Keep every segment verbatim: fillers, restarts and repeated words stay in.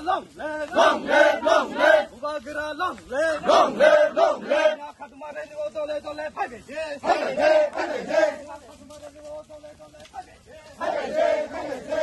Long live! Long live! Long live! Bubagra long live! Long live! Long live! Khaduma rally o dole dole phaibai de. Phaibai de, phaibai de. Khaduma rally o dole dole phaibai de. Phaibai de, phaibai de.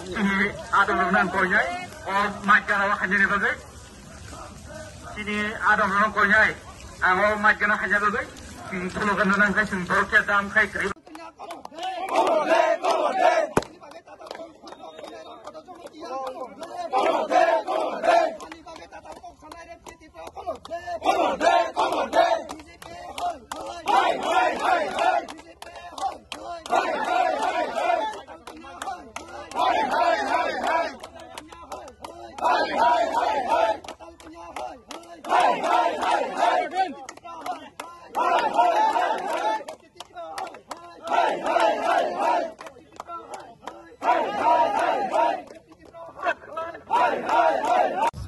Chini adamrok nang koinai, o mic gana o khainani bagwi. Chini adamrok nang koinai, ang o mic gana khaina bagwi. Chini khulukna nang khai chwng borok khe dam khai kwrwi.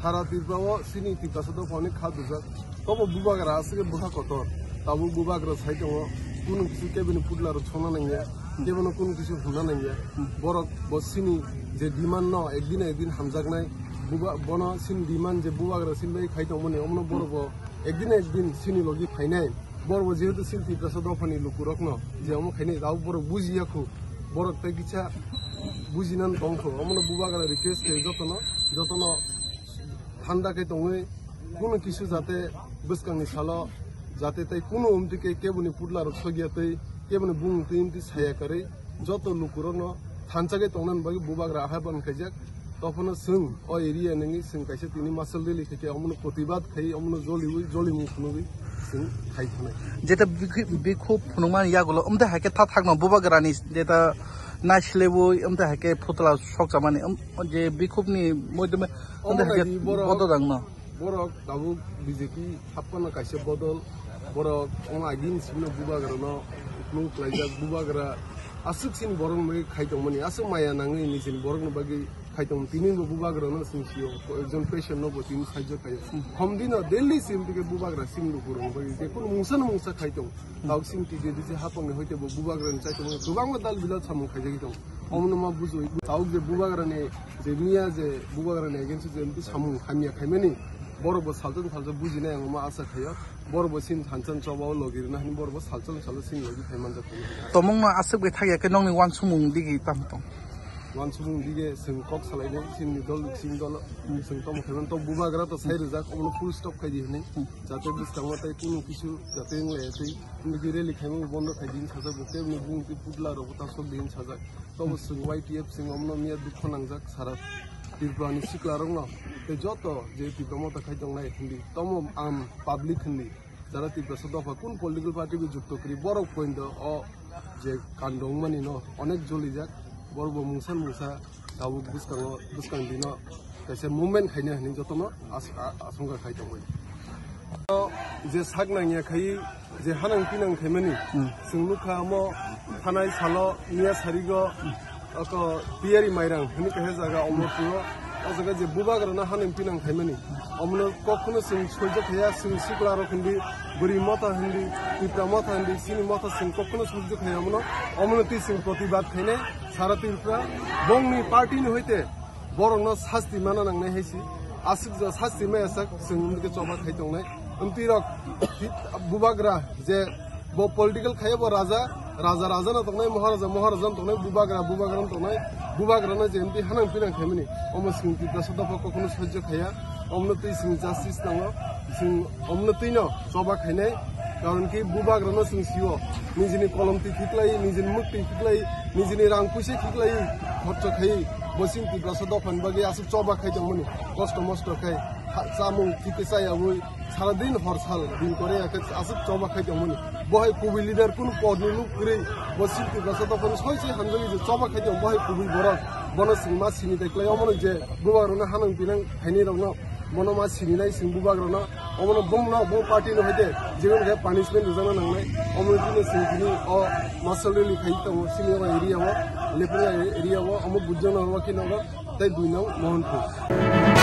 Sara Tripura o chini Tiprasa dopha ni kha dujak. Tobo bubagra aswk bwkha kotor. Tabuk bubagra sai tongo. Kunu kisu kebini putla rok sona nangya. Kebono kunu kisu hwnna nangya. Borok bo chini je demand no ekdin ekdin hamjaknai. Buba-, bono chini demand je bubagra chini bai khai tongmani. Omono borok bo ekdin ekdin chini logi phainai. Borok bo jehetu chini Tiprasa dophani lukurokno je omo khainai, abo borok bujiya khu, borok tei kisa bujinani tong khu. Omono bubagra request khe jotono, jotono thanda khe tongwi, kunu kisu jate bwskangni salo jate tei kunu omtwi khe keboni putla rok sogya tei keboni bumung twi omtwi saya kwrwi joto lukurokno thansa khe tongnani bagwi bubagra ahai ban khaijak. Tophano chwng o area nangwi chwng kaisa tini machal rally khaikhe omono protibad khai omono joliwi jolimung phunugwi chwng khai thanai. Jeta bikhu-, bikhub phunukmani yagulo omte haikhe tha thakno bubagrani jeta naisilebwi omte haikhe phutla sokchamani om-, je bikhubni moidome omte Omo haikhe nai di borok bododangno. Borok tabuk B J P happano kaisa bodol, borok wng agini simi no bubagra no uklung klaijak, bubagra aswk sini borok ni bagwi khai tongmani, aswk maya nangwi ni sini borok ni bagwi khai tongmani, tini bo bubagra no sini sio, ekjon patient no bo tini saijo khaio. Hom dino daily sini tike bubagra sini lukurok ni bagwi je kunu mungsa no mungsa khai tong, tabuk sini tije tije hapang ni hoite bo bubagra ni chai tongmani kwbangma dal bilal samung khaijagwi tong. Omono ma bujui, tabuk je bubagrani, je miya je bubagrani against je emti samung hamya khaimani, borok bo salsa salsa bujinai ang omo asa khaio, borok bo sin thansa choba o logi rwna hwnwi borok bo salsa salsa sin logi phai manjak khaio. Tomongno aswk bai thakya khe nokni wansukmung digi tamo tong? Wansukmung dige chwng kok salainai, chini dol, chini dol, chwng tamo khaiman to bubagra to sai rwjak, omono full stop khaidi hwnwi, jate bwskango tai kunu kisu jate wng laiya twi, nigi rally khaimung bondo khaidi hwn sajak, bo kebni bung twi putla rok bo ta sok di hwn sajak. Tobo chwng Y T F chwng omno miya dukho nangjak sara Tripura ni sikla rokno tei joto je Tipra motha khai tongnai hindi tomo am public hindi jara Tiprasa dopha kun political party bai jukto kwrwi borok pointo o je kando wngmani no onek jolijak borok bo mungsa mungsa tabuk bwskango bwskang dino kaisa movement khaina hinwi jotono as-, a-, asongkha khai tongbai. Je sak nangya khai je hanang pinang khaimani, chwng nukha omo thanai salo miya sarigo oko Piyari Mairang hwnwi kaisa jaga Omorpuro, o jaga je bubagrano hanang pinang khaimani, omono kokno chwng soijo khaya, chwng sikla rok hindi, bwrwi motha hindi, tipra motha hindi, chini motha chwng kokno soijo khaya omono, omono twi chwng protibad khainai sara Tripura bongni party ni hoite. Borokno sasti mana nangnai hai si. Aswk ja sasti maya sak chwng wngkhe choba khai tongnai. Amtwi rok bubagra je bo political khaiya bo raja, raja raja no tongnai, maharaja maharaja no tongnai, bubagra bubagra no tongnai, bubagra no je amtwi hanang pinang khaimani. Omo chwng Tiprasa dopha kokno sahajyo khaiya. Omno twi chwng justice nango. Chwng omno twino choba khainai. Karon ki bubagrano chwng sio, nijini kolom twi khiklai, nijini muk twi khiklai, nijini rang puisa khiklai, khorcho khai, bo chini Tiprasa dophani bagwi aswk choba khai tongmani, kosto mosto khai, ha-, chamung thikhe chayaui, sara din hor sal din kore ya khe aswk choba khai tongmani. Bo hai kubui leader kunu podni nuk kwrwi, bo chini Tiprasa dophani soi soi hamjagwi je choba khai tong, bo hai kubui borok, bono chwng ma sini tei klai omono je bubagrano hanang pinang khainai rokno. Bono ma sininai sing bubagrano, omono bongno bo party no hoite jegoni khe punishment rwjakna nangnai. Omono tini sing tini o marshal rally khai tongo sini o area o, Lephunga area o, omo Bujjana o khe nogo tei dui nong Mohanpur.